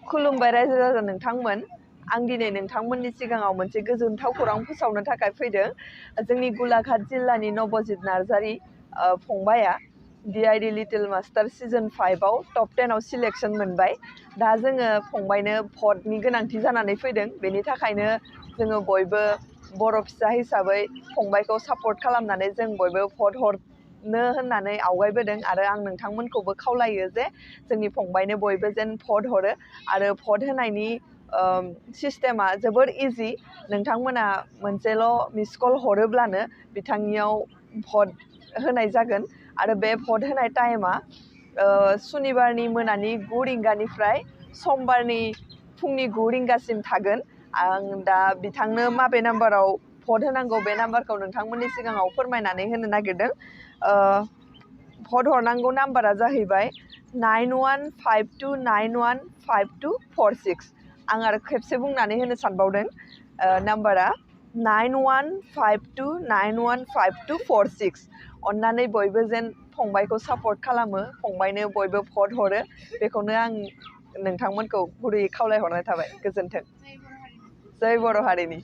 खुलुमबाय रायजो राजा नोंथांमोन आं दिनै नोंथांमोननि सिगाङाव मोनसे गोजोनथाव खौरां फोसावनो थाखाय फैदों जोंनि गलाघाट जिल्लानि नबजित नार्जारी फंबाया DID लिटिल मास्टार सिजन 5 आव टप 10 आव सिलेक्शन मोनबाय दा जोङो फंबायनो भटनि गोनांथि जानानै फैदों बेनि थाखायनो जोङो बयबो बर' फिसा हिसाबै फंबायखौ सापर्ट खालामनानै जों बयबो भट हरनो होननानै आवगायबोदों आरो आं नोंथांमोनखौबो खावलायो जे जोंनि फंबायनो बयबो जेन भट हरो आरो भट होनायनि सिस्टेमा जोबोर इजि नोंथांमोना मोनसेल' मिस कल हरोब्लानो बिथांनियाव भट होनाय जागोन आरो बे भट होनाय टाइमा सुनिबारनि मोनानि 9 रिंगानिफ्राय समबारनि फुंनि 9 रिंगासिम थागोन आं दा बिथांनो माबे नाम्बाराव भट होनांगौ बे नाम्बारखौ नोंथांमोननि सिगाङाव फोरमायनानै होनो नागिरदों भट हरनांगौ नाम्बारा जाहैबाय 9152915246 आं आरो खेबसे बुंनानै होनो सानबावदों नाम्बारा 9152915246 अन्नानै बयबो जेन फंबायखौ सापर्ट खालामो फंबायनो बयबो भट हरो बेखौनो आं नोंथांमोनखौ गुरैयै खावलायहरनाय थाबाय गोजोन्थों जय बर' हारिनि